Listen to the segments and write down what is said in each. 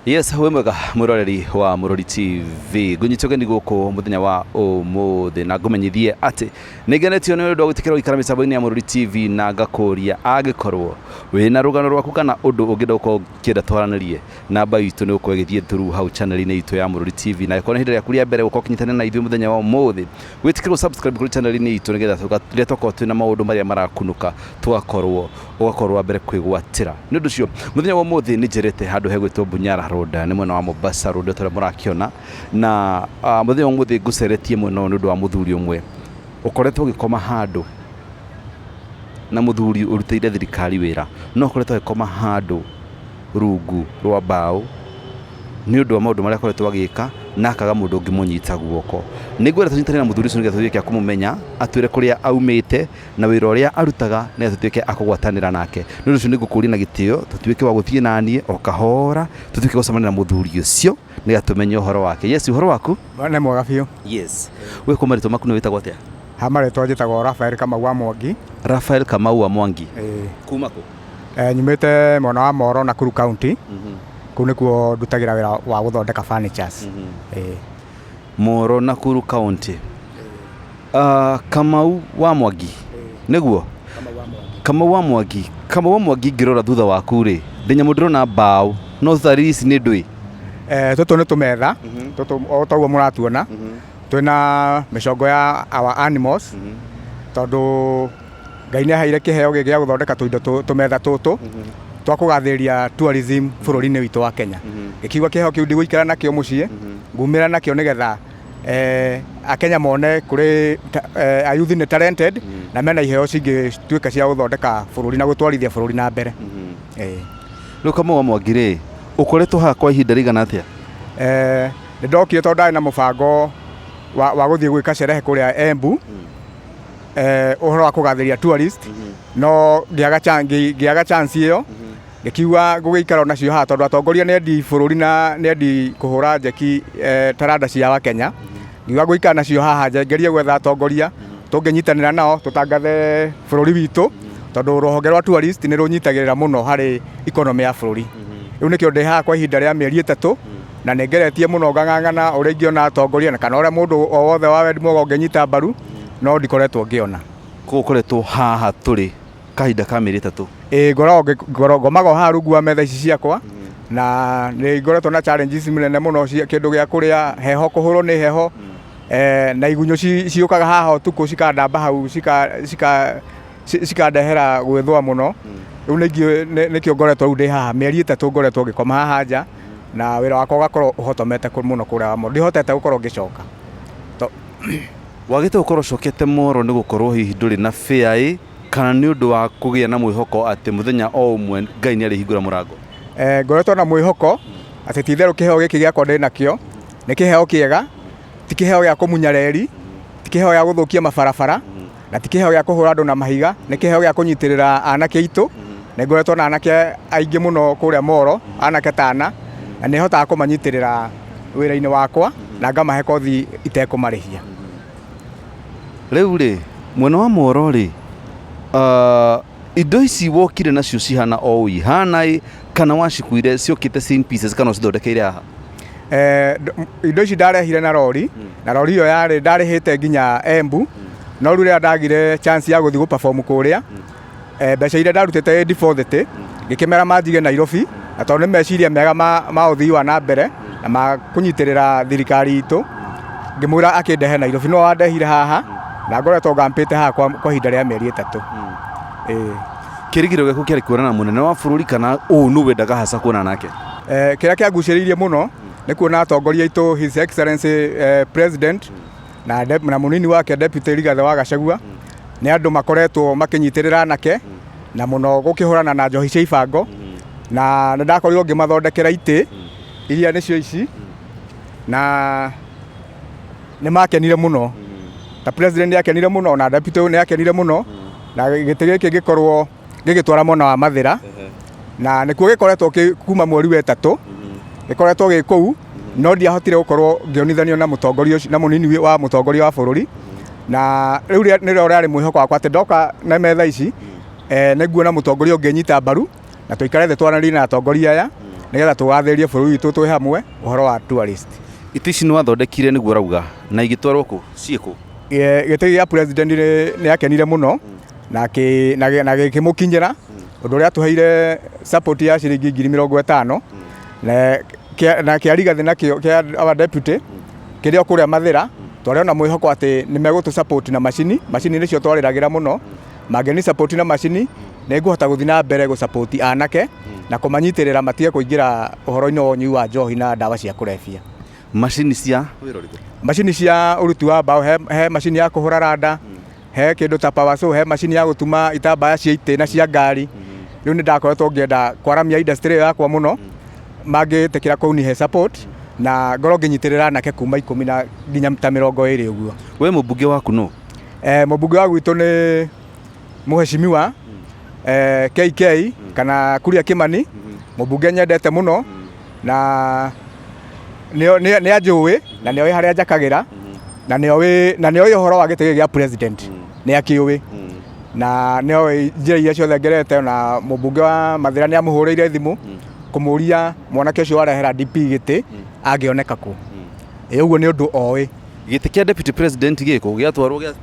Yes, wĩ mwega mwĩroreri wa Mũrori TV. Ngũnyita ũgeni gũkũ mũthenya wa ũmũthĩ na ngũmenyithie atĩ nĩ ngenetio nĩ ũndũ wa gwĩtĩkĩra gũikara mĩtambo-inĩ ya Mũrori TV, na ngakũria angĩkorwo wĩna rũgano rwaku kana ũndũ ũngĩenda gũkorwo ũkĩenda twaranĩrie, namba itũ nĩ gũkorwo ĩgĩthiĩ through hau channel-inĩ itũ ya Mũrori TV. Na ĩkorwo nĩ ihinda rĩaku rĩa mbere gũkorwo ũkĩnyitanĩra na ithuĩ mũthenya wa ũmũthĩ, wĩtĩkĩre subscribe kũrĩ channel-inĩ itũ, nĩgetha rĩrĩa twakorwo twĩna maũndũ marĩa marakunũka, tũgakorwo ũgakorwo wa mbere kwĩgwatĩra. Nĩ ũndũ ũcio mũthenya wa ũmũthĩ nĩ njerete handũ hegwĩtwo Bunyara Road, nĩ mwena wa Mombasa Road ũrĩa mũrakĩona. Na mũthenya wa ũmũthĩ ngũceretie mwena ũyũ nĩ ũndũ wa mũthuri ũmwe ũkoretwo ũgĩkoma handũ, na mũthuri ũrutĩire thirikari wĩra, no ũkoretwo agĩkoma handũ rungu rwa mbaũ nĩ ũndũ wa maũndũ marĩa akoretwo agĩka na akaga mũndũ ũngĩmũnyita guoko. Nĩ ngwenda tũnyitanĩre na mũthuri ũcio nĩgetha tũtuĩke a kũmũmenya, atwĩre kũrĩa aumĩte na wĩra ũrĩa arutaga, nĩgetha tũtuĩke a kũgwatanĩra nake. Nĩ ũndũ ũcio nĩ ngũkũria na gĩtĩo tũtuĩke wa gũthiĩ naniĩ o kahora, tũtuĩke gũcemania na mũthuri ũcio nĩgetha tũmenye ũhoro wake. Yes, ũhoro waku? Nĩ mwega biũ. Yes. We kwa marĩtwa maku nĩ wĩtagwo atĩa? Ha marĩtwa njĩtagwo Rafael Kamau wa Mwangi. Rafael Kamau wa Mwangi. Ĩĩ. Kuma kũ? Nyumĩte mwena wa Moro, Nakuru County. Kũu nĩkuo ndutagĩra wĩra wa gũthondeka furnitures. Ĩĩ. Moro, Nakuru County. Kamau wa Mwangi. Nĩguo? Kamau wa Mwangi. Kamau wa Mwangi, ngĩrora thutha waku rĩ, ndĩ nyamũ ndĩrona mbaũ, no thariri ici nĩ ndũĩ? Tũtũ nĩ tũmetha, tũtũ o toguo mũratuona. Twĩna mĩcongo ya our animals, tondũ Ngai nĩ aheire kĩheo gĩkĩ gĩa gũthondeka tũindo tũmetha tũtũ twa kũgathĩrĩria tourism bũrũri-inĩ witũ wa Kenya. Ngĩkiuga kĩheo kĩu ndigũikara nakĩo mũciĩ, ngumĩra nakĩo nĩgetha Akenya mone kũrĩ ayuthi nĩ talented na mena iheo cingĩtuĩka cia gũthondeka bũrũri na gũtwarithia bũrũri na mbere. Ĩĩ. Rĩu Kamau wa Mwangi rĩ, ũkoretwo haha kwa ihinda rĩigana atĩa? Nĩ ndokire tondũ ndarĩ na mũbango wa gũthiĩ gwĩka sherehe kũrĩa Embu, ũhoro wa kũgathĩrĩria tourist, no ngĩaga chance ĩyo, ngĩkiuga ngũgĩikara onacio haha tondũ atongoria nĩ endi bũrũri na nĩ endi kũhũra njeki taranda cia Wakenya. Ngiuga ngũikara nacio haha ngerie gwetha atongoria tũngĩnyitanĩra nao tũtangathe bũrũri witũ, tondũ rũhonge rwa tourist nĩ rũnyitagĩrĩra mũno harĩ economy ya bũrũri. Rĩu nĩkĩo ndĩ haha kwa ihinda rĩa mĩeri 3, na nĩ ngeretie mũno ngang'ang'ana ũrĩa ingĩona atongoria na kana ũrĩa mũndũ o wothe wa wendi mwega ũngĩnyita mbaru, no ndikoretwo ngĩona. Koguo ũkoretwo haha tũrĩ kahinda ka mĩeri 3? Ĩĩ, ngoragwo ngomaga o haha rungu wa metha ici ciakwa, na nĩ ngoretwo na challenges nene mũno cia kĩndũ gĩa kũrĩa, heho, kũhũrwo nĩ heho, na igunyũ ciũkaga haha ũtukũ cikandamba hau cikandehera gwĩthũa mũno. Rĩu nĩkĩo ngoretwo rĩu ndĩ haha mĩeri 3, ngoretwo ngĩkoma haha nja na wĩra wakwa ũgakorwo ũhotomete mũno kũrĩa wa Moro, ndihotete gũkorwo ngĩcoka. Wagĩte gũkorwo ũcokete Moro nĩ gũkorwo hihi ndũrĩ na fare ĩ, kana nĩ ũndũ wa kũgĩa na mwĩhoko atĩ mũthenya o ũmwe Ngai nĩ arĩhingũra mũrango? Ngoretwo na mwĩhoko atĩ ti itherũ kĩheo gĩkĩ gĩakwa ndĩ nakĩo nĩ kĩheo kĩega, ti kĩheo gĩa kũmunya reri, ti kĩheo gĩa gũthũkia mabarabara, na ti kĩheo gĩa kũhũra andũ na mahiga, nĩ kĩheo gĩa kũnyitĩrĩra anake aitũ. Nĩ ngoretwo na anake aingĩ mũno kũrĩa Moro, anake tana, na nĩ hotaga kũmanyitĩrĩra wĩra-inĩ wakwa na ngamahe kothi itekũmarĩhia. Rĩu rĩ, mwena wa Moro rĩ, indo ici wokire nacio cihana o ũũ ihana ĩ, kana wacikuire ciũkĩte in pieces, kana ũcithondekeire haha? Indo ici ndarehire na rori, na rori ĩyo yarĩ ndarĩhĩte nginya Embu, no rĩu rĩrĩa ndagire chance ya gũthiĩ gũ perform kũrĩa, mbeca iria ndarutĩte deposit ngĩkĩmera manjige Nairobi, na tondũ nĩ meciria mega ma ũthii wa na mbere na ma kũnyitĩrĩra thirikari itũ, ngĩmwĩra akĩndehe Nairobi, no wandehire haha na ngoretwo ngampĩte haha kwa ihinda rĩa mĩeri 3. Ĩĩ. Kĩrĩgĩrĩro gĩaku kĩarĩ kuonana na mũnene wa bũrũri, kana ũũ nũ wendaga haca kuonana nake? Kĩrĩa kĩangucĩrĩirie mũno nĩ kuona atongoria aitũ, His Excellency President na mũnini wake Deputy Rigathĩ wa Gachagua, nĩ andũ makoretwo makĩnyitĩrĩra anake na mũno gũkĩhũrana na njohi cia ibango, na nĩ ndakorirwo ngĩmathondekera itĩ iria nĩcio ici, na nĩ makenire mũno, ta President nĩ akenire mũno na Deputy nĩ akenire mũno, na gĩtĩ gĩkĩ gĩkorwo gĩgĩtwara mwena wa Mathĩra, na nĩkuo gĩkoretwo kuma mweri wa 3 gĩkoretwo gĩ kũu, no ndiahotire gũkorwo ngĩonithanio na mũtongoria ũcio na mũnini wa mũtongoria wa bũrũri. Na rĩu nĩrĩo rĩarĩ mwĩhoko wakwa atĩ ndoka na metha ici, nĩ nguona mũtongoria ũngĩnyita mbaru na tũikare thĩ twaranĩrie na atongoria aya. Nĩgetha tũgathĩrĩrie bũrũri witũ twĩ hamwe ũhoro wa tourist. Itĩ ici nĩ wathondekire nĩguo ũrauga na igĩtwarwo kũ ciĩ kũ? Gĩtĩ gĩa president nĩ akenire mũno na gĩkĩmũkinyĩra ũndũ ũrĩa atũheire support ya ciringi 50,000 na kĩa Rigathĩ nakĩo kĩa our deputy kĩrĩa o kũrĩa Mathĩra. Twarĩ ona mwĩhoko atĩ nĩ megũtũ support na macini. Macini nĩcio twarĩragĩra mũno. Mangĩni support na macini, nĩ ngũhota gũthiĩ na mbere gũ support anake na kũmanyitĩrĩra matige kũingĩra ũhoro-inĩ wa ũnyui wa njohi na ndawa cia kũrebia. Macini cia wĩra ũrĩkũ? Macini cia ũruti wa mbaũ, he macini ya kũhũra randa, he kĩndũ ta power saw, he macini ya gũtuma itambaya cia itĩ na cia ngari. Rĩu nĩ ndakoretwo ngĩenda kwaramia industry ĩyo yakwa mũno, mangĩtĩkĩra kũnihe support na ngorwo ngĩnyitĩrĩra anake kuma 10 na nginya ta 20 ũguo. We mũmbunge waku nũ? Mũmbunge wa gwitũ nĩ mũheshimiwa KK kana Kuria Kimani, mũmbunge nyendete mũno na nĩ anjũĩ na nĩoĩ harĩa njakagĩra na nĩoĩ ũhoro wa gĩtĩ gĩkĩ gĩa president, nĩ akĩũĩ na nĩoĩ njĩra iria ciothe ngerete. Na mũmbunge wa Mathĩra nĩ amũhũrĩire thimũ kũmũria mwanake ũcio warehera DP gĩtĩ angĩoneka kũ. Ĩ ũguo nĩ ũndũ oĩ. Gĩtĩ kĩa deputy president gĩkũ gĩatwarwo gĩa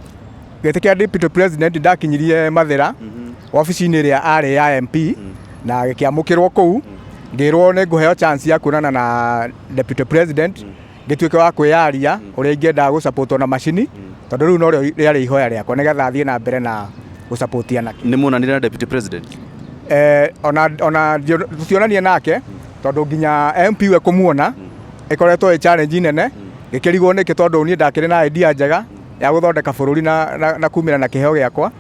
Gĩtĩ kĩa deputy president ndakinyirie Mathĩra wabici-inĩ ĩrĩa arĩ ya MP na gĩkĩamũkĩrwo kũu, ngĩrwo nĩ ngũheo chance ya kuonana na deputy president, ngĩtuĩke wa kwĩyaria ũrĩa ingĩenda gũsupportwo na macini, tondũ rĩu norĩo rĩarĩ ihoya rĩakwa nĩgetha thiĩ na mbere na gũsupport anake. Nĩ muonanire na deputy president? Ona tũtionanie nake tondũ nginya MP we kũmuona ĩkoretwo ĩ challenge nene, gĩkĩrigwo nĩkĩ, tondũ niĩ ndakĩrĩ na idea njega ya gũthondeka bũrũri na kumĩra na kĩheo gĩakwa.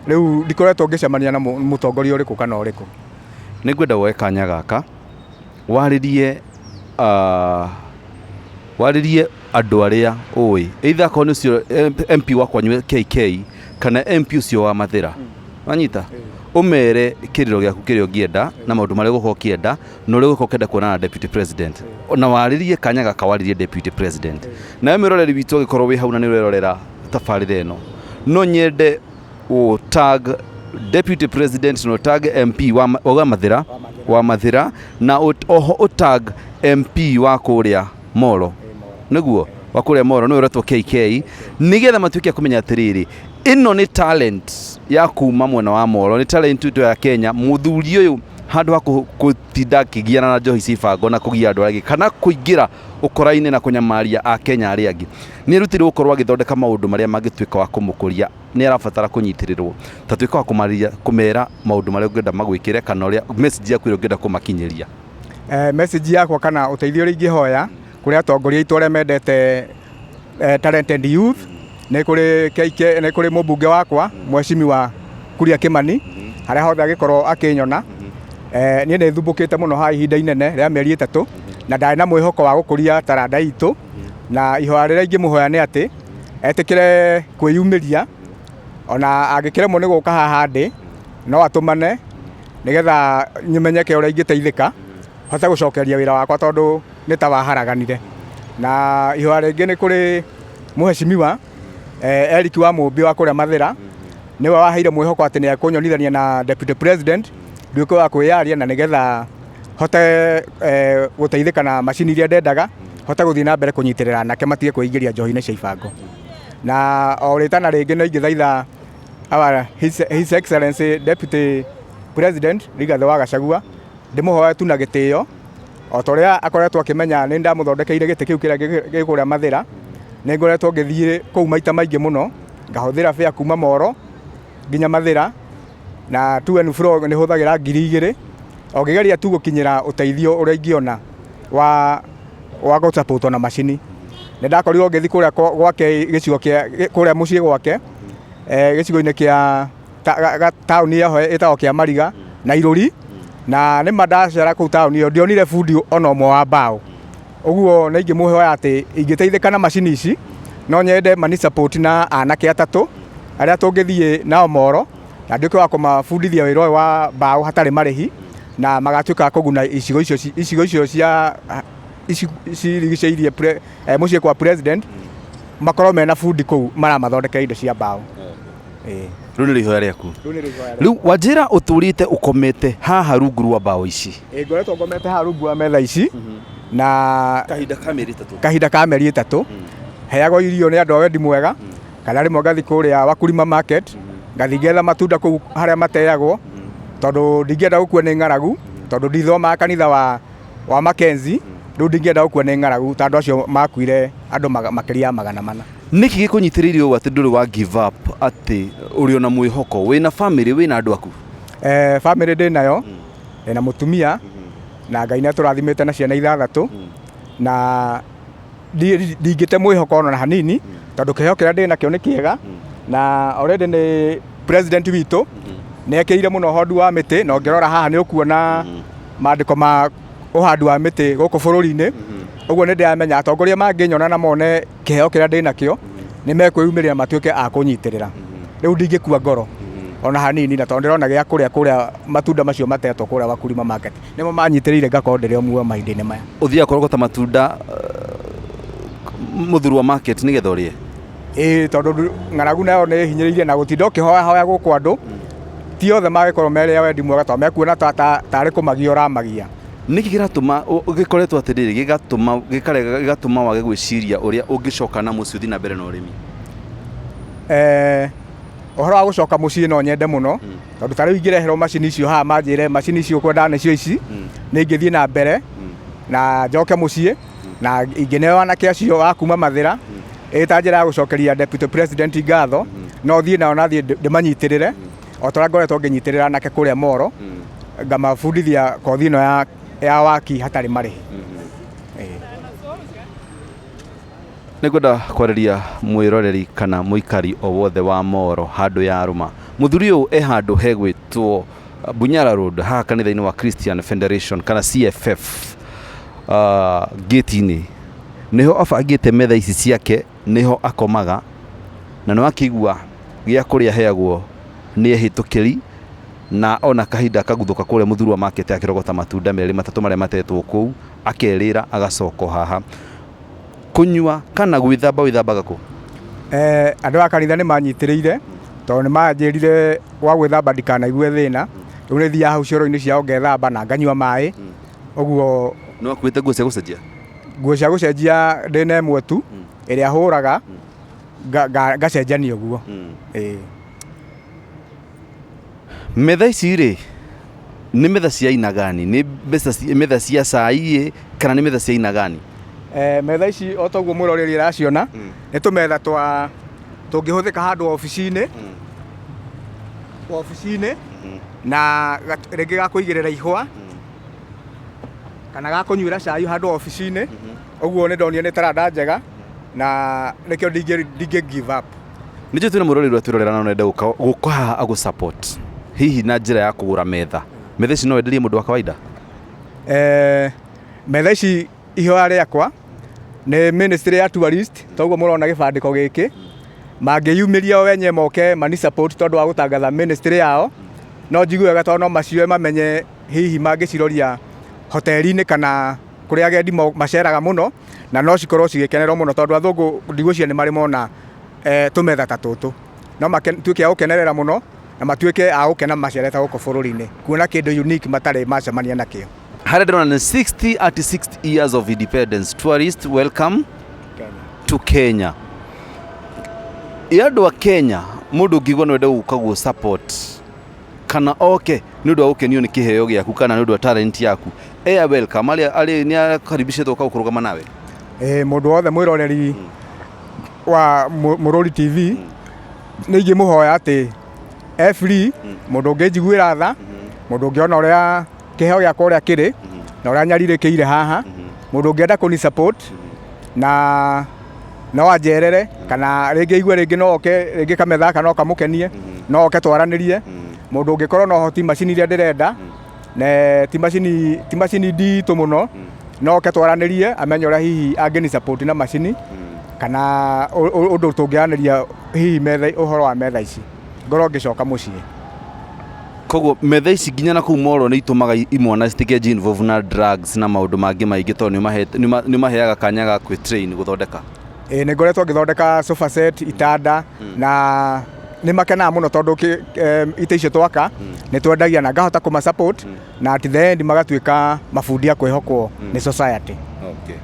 Rĩu ndikoretwo ngĩcemania na mũtongoria ũrĩkũ kana ũrĩkũ. Nĩ ngwenda woe kanya gaka warĩrie andũ arĩa ũĩ, either akorwo nĩ ũcio MP wa kwanyu KK kana MP ũcio wa Mathĩra, wanyita, ũmere kĩrĩro gĩaku kĩrĩa ũngĩenda na maũndũ marĩa ũgũkorwo ũkĩenda na ũrĩa ũgũkorwo ũkĩenda kuonana na deputy president, na warĩrie kanya gaka warĩrie deputy president. Nawe mwĩroreri witũ, ũgĩkorwo wĩ hau na nĩ ũrerorera tabarĩra ĩno, no nyende ũ tag deputy president no tag MP wa Mathĩra, na oho ũ tag MP wa kũrĩa Molo, nĩguo wa kũrĩa Molo nĩwe ũretwo KK, nĩgetha matuĩke a kũmenya atĩrĩrĩ, ĩno nĩ talent ya kuma mwena wa Molo, nĩ talent itũ ya Kenya. Mũthuri ũyũ handũ ha gũtinda akĩgiana na njohi cia ibango na kũgia andũ arĩa angĩ kana kũingĩra ũkora-inĩ na kũnyamaria a Kenya arĩa angĩ, nĩ erutĩire gũkorwo agĩthondeka maũndũ marĩa mangĩtuĩka wa kũmũkũria. Nĩ arabatara kũnyitĩrĩrwo. Ta tuĩka wa kũmarĩria, kũmera maũndũ marĩa ũngĩenda magwĩkĩre kana ũrĩa message yaku ĩrĩa ũngĩenda kũmakinyĩria. Message yakwa kana ũteithio ũrĩa ingĩhoya kũrĩ atongoria aitũ arĩa mendete talented youth nĩ kũrĩ KK, nĩ kũrĩ mũmbunge wakwa mheshimiwa Kuria Kimani, harĩa hothe angĩkorwo akĩnyona. Niĩ nĩ thumbũkĩte mũno haha ihinda inene rĩa mĩeri 3 na ndarĩ na mwĩhoko wa gũkũria taranda itũ, na ihoya rĩrĩa ingĩmũhoya nĩ atĩ etĩkĩre kwĩyumĩria, ona angĩkĩremwo nĩ gũka haha ndĩ no atũmane nĩgetha nymenyeke ũrĩa ingĩteithĩka hote gũcokeria wĩra wakwa tondũ nĩ ta waharaganire. Na ihoya rĩngĩ nĩ kũrĩ mheshimiwa Eric wa Mũmbi wa kũrĩa Mathĩra, nĩwe waheire mwĩhoko atĩ nĩ ekũnyonithania na deputy president nduĩke wa kwĩyaria na nĩgetha hote gũteithĩka na macini iria ndendaga, hote gũthiĩ na mbere kũnyitĩrĩra anake matige kwĩingĩria njohi-inĩ cia ibango. Na o rĩtana rĩngĩ no ingĩthaitha our his Excellency Deputy President Rigathĩ wa Gachagua, ndĩmũhoe tu na gĩtĩo o ta ũrĩa akoretwo akĩmenya nĩ ndamũthondekeire gĩtĩ kĩu kĩrĩa gĩ kũrĩa Mathĩra. Nĩ ngoretwo ngĩthiĩ kũu maita maingĩ mũno, ngahũthĩra fare kuma Moro nginya Mathĩra, na to and fro nĩ hũthagĩra 2,000 o ngĩgeria tu gũkinyĩra ũteithio ũrĩa ingĩona wa gũsupportwo na macini. Nĩ ndakorirwo ngĩthiĩ kũrĩa gwake gĩcigo kĩa kũrĩa mũciĩ gwake, gĩcigo-inĩ kĩa taũni ĩyo ĩtagwo Kĩamariga na Irũri, na nĩma ndacera kũu taũni ĩyo ndionire bundi ona ũmwe wa mbaũ. Ũguo nĩ ingĩmũhoya atĩ ingĩteithĩka na macini ici, no nyende mani support na anake atatũ arĩa tũngĩthiĩ nao Moro na nduĩke wa kũmabundithia wĩra ũyũ wa mbaũ hatarĩ marĩhi, na magatuĩka a kũguna icigo icio cia cirigicĩirie mũciĩ kwa president, makorwo mena bundi kũu maramathondekera indo cia mbaũ. Ĩĩ. Rĩu nĩ ihoya rĩaku. Rĩu nĩ ihoya. Rĩu wanjĩra ũtũrĩte ũkomete haha rungu rwa mbaũ ici? Ĩĩ, ngoretwo ngomete haha rungu wa metha ici na kahinda ka mĩeri 3. Kahinda ka mĩeri 3. Heagwo irio nĩ andũ a wendi mwega, kana rĩmwe ngathi kũrĩa Wakulima Market, ngathi ngetha matunda kũu harĩa mateagwo, tondũ ndingĩenda gũkua nĩ ng'aragu, tondũ ndithomaga kanitha wa Mackenzie. Rĩu ndingĩenda gũkua nĩ ng'aragu ta andũ acio makuire, andũ makĩria ya 400. Nĩkĩ gĩkũnyitĩrĩire ũũ atĩ ndũrĩ wa give up, atĩ ũrĩ ona mwĩhoko, wĩna family, wĩna andũ aku? Family ndĩ nayo, ndĩna mũtumia na Ngai nĩ atũrathimĩte na ciana 6, na ndingĩte mwĩhoko ona hanini, tondũ kĩheo kĩrĩa ndĩ nakĩo nĩ kĩega, na already nĩ president witũ nĩ ekĩrĩire mũno ũhandi wa mĩtĩ, na ũngĩrora haha nĩ ũkuona maandĩko ma ũhandi wa mĩtĩ gũkũ bũrũri-inĩ. Ũguo nĩ ndĩramenya atongoria mangĩnyona na mone kĩheo kĩrĩa ndĩ nakĩo, nĩ mekwĩyumĩria matuĩke a kũnyitĩrĩra. Rĩu ndingĩkua ngoro ona hanini, na tondũ ndĩrona gĩa kũrĩa kũrĩa matunda macio matetwo kũrĩa Wakulima Market nĩmo manyitĩrĩire ngakorwo ndĩrĩ o muoyo mahinda-inĩ maya. Ũthiaga kũrogota matunda Mũthurwa Market nĩgetha ũrĩe? Ĩĩ, tondũ ng'aragu nayo nĩ ĩhinyĩrĩirie, na gũtinda ũkĩhoya hoya gũkũ, andũ ti othe mangĩkorwo merĩ a wendi mwega, tondũ mekuona tarĩ kũmagia ũramagia. Nĩkĩ kĩratũma gĩkoretwo atĩrĩrĩ, gĩgatũma gĩkarega, gĩgatũma wage gwĩciria ũrĩa ũngĩcoka na mũciĩ ũthiĩ na mbere na ũrĩmi? Ũhoro wa gũcoka mũciĩ no nyende mũno, tondũ ta rĩu ingĩreherwo macini icio haha, manjĩre macini icio ũkwendaga nĩcio ici, nĩ ingĩthiĩ na mbere na njoke mũciĩ, na ingĩneo anake acio a kuma Mathĩra ĩ ta njĩra ya gũcokeria deputy president ngatho, no thiĩ nao na thiĩ ndĩmanyitĩrĩre o ta ũrĩa ngoretwo ngĩnyitĩrĩra anake kũrĩa Moro, ngamabundithia kothi ĩno ya waki hatarĩ marĩhi. Nĩngwenda kwarĩria mwĩroreri kana mũikari o wothe wa Moro handũ ya rũma. Mũthuri ũyũ e handũ hegwĩtwo Bunyara Road, haha kanitha-inĩ wa Christian Federation kana CFF, gate-inĩ nĩho abangĩte metha ici ciake, nĩho akomaga, na nĩ wakĩigua gĩa kũrĩa aheagwo nĩ ehĩtũkĩri, na ona kahinda akaguthũka kũrĩa Mũthurwa Market akĩrogota matunda merĩ matatũ marĩa matetwo kũu, akerĩra agacoka haha. Kũnyua kana gwĩthamba wĩthambaga kũ? Andũ a kanitha nĩ manyitĩrĩire, tondũ nĩ manjĩrire gwa gwĩthamba ndikanaigue thĩna. Rĩu nĩ thiaga hau cioro-inĩ ciao ngethamba na nganyua maĩ. Ũguo. Nĩ wakuĩte nguo cia gũcenjia? Nguo cia gũcenjia ndĩna ĩmwe tu ĩrĩa hũraga ngacenjania ũguo. Ĩĩ. Metha ici rĩ, nĩ metha cia aina gani? Nĩ mbeca metha cia cai ĩ, kana nĩ metha cia aina gani? Metha ici o toguo mwĩroreri araciona, nĩ tũmetha twa tũngĩhũthĩka handũ obici-inĩ, obici-inĩ, na rĩngĩ ga kũigĩrĩra ihũa, kana ga kũnyuĩra cai handũ obici-inĩ. Ũguo nĩ ndonire nĩ taranda njega, na nĩkĩo ndingĩ give up. Nĩ njũĩ twĩna mwĩroreri ũratwĩrorera na no ende gũka haha agũ support hihi na njĩra ya kũgũra metha. Metha ici no wenderie mũndũ wa kawaida? Metha ici ihoya rĩakwa nĩ ministry ya tourist, toguo mũrona gĩbandĩko gĩkĩ, mangĩyumĩria o wenyewe moke mani support tondũ wa gũtangatha ministry yao, no njigue wega, tondũ no macioe mamenye hihi mangĩciroria hoteli-inĩ kana kũrĩa agendi maceraga mũno, na no cikorwo cigĩkenerwo mũno, tondũ athũngũ ndigwĩciria nĩ marĩ mona tũmetha ta tũtũ. No matuĩke a gũkenerera mũno na matuĩke a gũkena macerete gũkũ bũrũri-inĩ, kuona kĩndũ unique matarĩ macemania nakĩo. Harĩa ndĩrona nĩ 60 at 60 years of independence, tourist welcome Kenya. To Kenya. Ĩ andũ a Kenya, mũndũ ũngĩigua no ende gũka gũ support kana oke nĩ ũndũ wa gũkenio nĩ kĩheo gĩaku kana nĩ ũndũ wa talent yaku, e welcome, arĩa arĩ nĩ akaribicĩtwo gũka kũrũgama nawe? Mũndũ wothe mwĩroreri wa Mũrũri TV, nĩ ingĩmũhoya atĩ e free, mũndũ ũngĩnjiguĩra tha, mũndũ ũngĩona ũrĩa kĩheo gĩakwa ũrĩa kĩrĩ na ũrĩa nyarirĩkĩire haha, mũndũ ũngĩenda kũni support na no anjerere, kana rĩngĩ aigue rĩngĩ no oke rĩngĩ kametha gaka no kamũkenie, no oke twaranĩrie. Mũndũ ũngĩkorwo na ũhoti, macini iria ndĩrenda ne ti macini nditũ mũno, no oke twaranĩrie amenye ũrĩa hihi angĩni support na macini, kana ũndũ tũngĩaranĩria hihi metha, ũhoro wa metha ici ngorwo ngĩcoka mũciĩ. Koguo metha ici nginya na kũu Moro nĩ itũmaga imwana citikenji involve na drugs na maũndũ mangĩ maingĩ, tondũ nĩ ũmaheaga kanya ga kwĩ train gũthondeka? Ĩĩ, nĩ ngoretwo ngĩthondeka sofa set, itanda na Nĩ makenaga mũno tondũ itĩ icio twaka nĩ twendagia na ngahota kũma support, na at the end magatuĩka mabundi a kwĩhokwo nĩ society. Okay.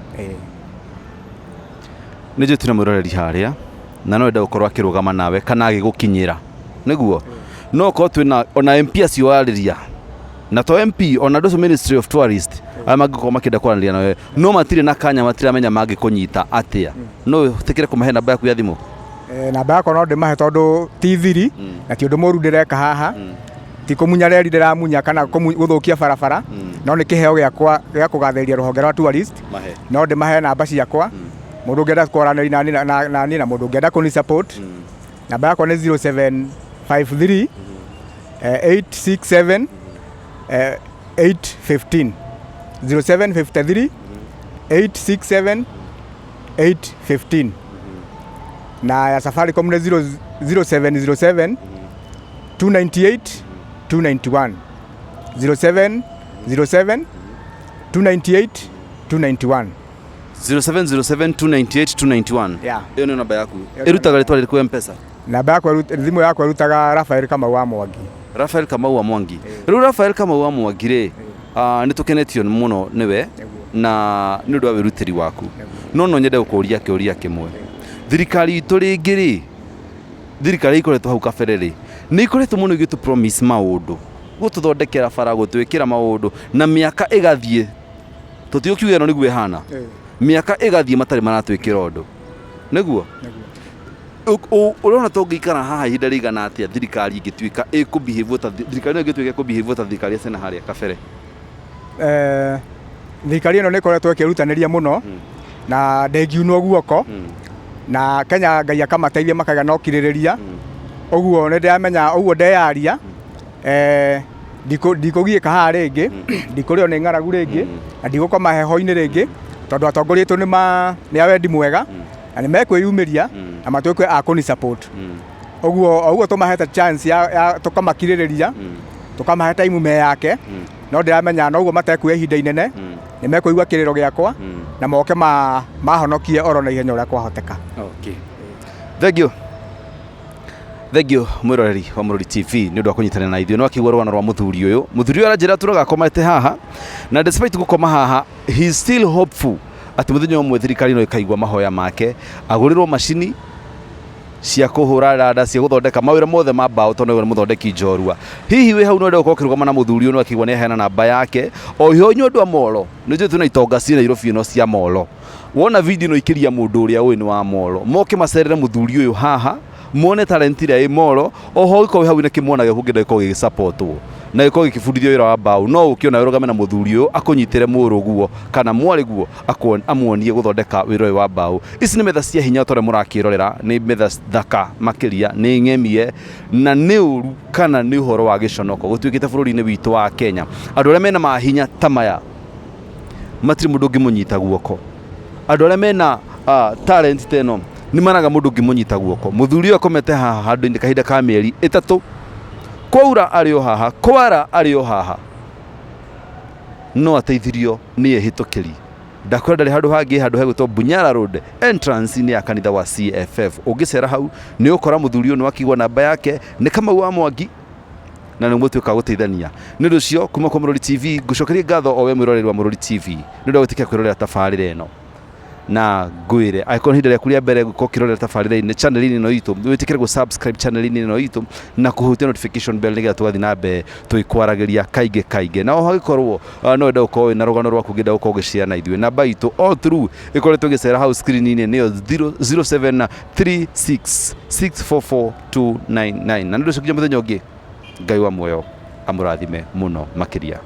Nĩ njũĩ twĩna mwĩroreri harĩa na no ende gũkorwo akĩrũgama nawe kana agĩgũkinyĩra, nĩguo no korwo twĩna ona MP acio warĩria na to MP, ona andũ acio Ministry of Tourist arĩa mangĩkorwo makĩenda kwaranĩria nawe no matirĩ na kanya, matiramenya mangĩkũnyita atĩa, no ũtĩkĩre kũmahe namba yaku ya thimũ? Namba yakwa no ndĩmahe tondũ ti thiri na ti ũndũ mũru ndĩreka haha, ti kũmunya reri ndĩramunya kana gũthũkia barabara, no nĩ kĩheo gĩakwa gĩa kũgathĩrĩria rũhonge rwa tourist. Mahe. No ndĩmahe namba ciakwa, mũndũ ũngĩenda kwaranĩria nani na mũndũ ũngĩenda kũni support. Namba yakwa nĩ 0753 867 815, 0753 867 815, na ya Safaricom nĩ 0707 298 291, 0707 298 291. 0707 298 291. Yeah. Ĩyo nĩyo namba yaku? Ĩyo nĩyo. Ĩrutaga rĩtwa rĩrĩkũ Mpesa? Namba yakwa thimũ yakwa ĩrutaga Rafael Kamau wa Mwangi. Rafael Kamau wa Mwangi. Rĩu Rafael Kamau wa Mwangi rĩ, nĩ tũkenetio mũno nĩwe na nĩ ũndũ wa wĩrutĩri waku, no nyende gũkũria kĩũria kĩmwe. Thirikari itũ rĩngĩ rĩ, thirikari ikoretwo hau kabere rĩ, nĩ ikoretwo mũno igĩtũ promise maũndũ, gũtũthondekera bara, gũtwĩkĩra maũndũ, na mĩaka ĩgathiĩ, tũtigũkiuga ĩno nĩguo ĩhana, mĩaka ĩgathiĩ matarĩ maratwĩkĩra ũndũ, nĩguo ũrona tũngĩikara haha ihinda rĩigana atĩa thirikari ĩngĩtuĩka ĩkũbehave ta thirikari ĩno ĩngĩtuĩka ĩkũbehave ta thirikari ya tene harĩa kabere? Thirikari ĩno nĩ ĩkoretwo ĩkĩrutanĩria mũno na ndĩngiunwo guoko, na Kenya Ngai akamateithia makagĩa na ũkirĩrĩria. Ũguo nĩ ndĩramenya ũguo ndeyaria, ndikũgiĩka haha rĩngĩ, ndikũrĩo nĩ ng'aragu rĩngĩ, na ndigũkoma heho-inĩ rĩngĩ, tondũ atongoria aitũ nĩ a wendi mwega na nĩ mekwĩyumĩria na matuĩke a kũni support. Ũguo o ũguo tũmahete chance ya tũkamakirĩrĩria, tũkamahe time meyake, no ndĩramenya noguo matekuoya ihinda inene nĩ mekũigua kĩrĩro gĩakwa na moke mahonokie oro na ihenya ũrĩa kwahoteka. Okay. Thank you. Thank you mwĩroreri wa Mũrori TV nĩ ũndũ wa kũnyitanĩra na ithuĩ. Nĩ wakĩigua rũgano rwa mũthuri ũyũ. Mũthuri ũyũ aranjĩra atũraga akomete haha, na despite gũkoma haha, he is still hopeful atĩ mũthenya ũmwe thirikari no ĩkaigua mahoya make, agũrĩrwo macini cia kũhũra randa, cia gũthondeka mawĩra mothe ma mbaũ, tondũ nĩwe nĩ mũthondeki njorua. Hihi wĩ hau no wende gũkorwo ũkĩrũgama na mũthuri ũyũ? Nĩ wakĩigua nĩ aheana namba yake. O iho inyuĩ andũ a molo, nĩ njũĩ twĩna itonga ciĩ Nairobi ĩno cia molo. Wona video ĩno, ikĩria mũndũ ũrĩa ũĩ nĩ wa molo, moke macerere mũthuri ũyũ haha, muone talent ĩrĩa ĩ molo. Oho ũngĩkorwo wĩ hau na kĩmwana gĩaku ũngĩenda gĩkorwo gĩgĩsupportwo na gĩkorwo gĩkĩbundithio wĩra wa mbaũ, no ũke ona ũrũgame na mũthuri ũyũ, akũnyitĩre mũrũguo kana mwarĩguo, amuonie gũthondeka wĩra ũyũ wa mbaũ. Ici nĩ metha cia hinya ta ũrĩa mũrakĩrorera, nĩ metha thaka makĩria, nĩ ng'emie, na nĩ ũru kana nĩ ũhoro wa gĩconoko gũtuĩkĩte bũrũri-inĩ witũ wa Kenya andũ arĩa mena mahinya ta maya matirĩ mũndũ ũngĩmũnyita guoko. Andũ arĩa mena talent ta ĩno nĩ maraga mũndũ ũngĩmũnyita guoko. Mũthuri ũyũ akomete haha handũ-inĩ kahinda ka mĩeri 3, kwaura arĩ o haha, kwara arĩ o haha, no ateithirio nĩ ehĩtũkĩri. Ndakwĩra ndarĩ handũ hangĩ, handũ hegwĩtwo Bunyara Road, entrance-inĩ ya kanitha wa CFF. Ũngĩcera hau nĩ ũkora mũthuri ũyũ. Nĩ wakĩigua namba yake nĩ Kamau wa Mwangi, na nĩ mũtuĩka gũteithania. Nĩ ũndũ ũcio, kuma kwa Mũrori TV ngũcokerie ngatho o we mwĩroreri wa Mũrori TV nĩ ũndũ wa gwĩtĩkĩra kwĩrorera tabarĩra ĩno, na ngwĩre angĩkorwo nĩ ihinda rĩaku rĩa mbere gũkorwo ũkĩrorera tabarĩra-inĩ channel-inĩ ĩno itũ, wĩtĩkĩre gũ subscribe channel-inĩ ĩno itũ na kũhutia notification bell, nĩgetha tũgathiĩ na mbere tũgĩkwaragĩria kaingĩ kaingĩ. Na oho angĩkorwo no wende gũkorwo wĩna rũgano rwaku ũngĩenda gũkorwo ũgĩshare na ithuĩ, namba itũ all through ĩkoretwo ĩgĩcera hau screen-inĩ nĩyo 0736644299. Na nĩ ũndũ ũcio, nginya mũthenya ũngĩ, Ngai wa muoyo amũrathime mũno makĩria.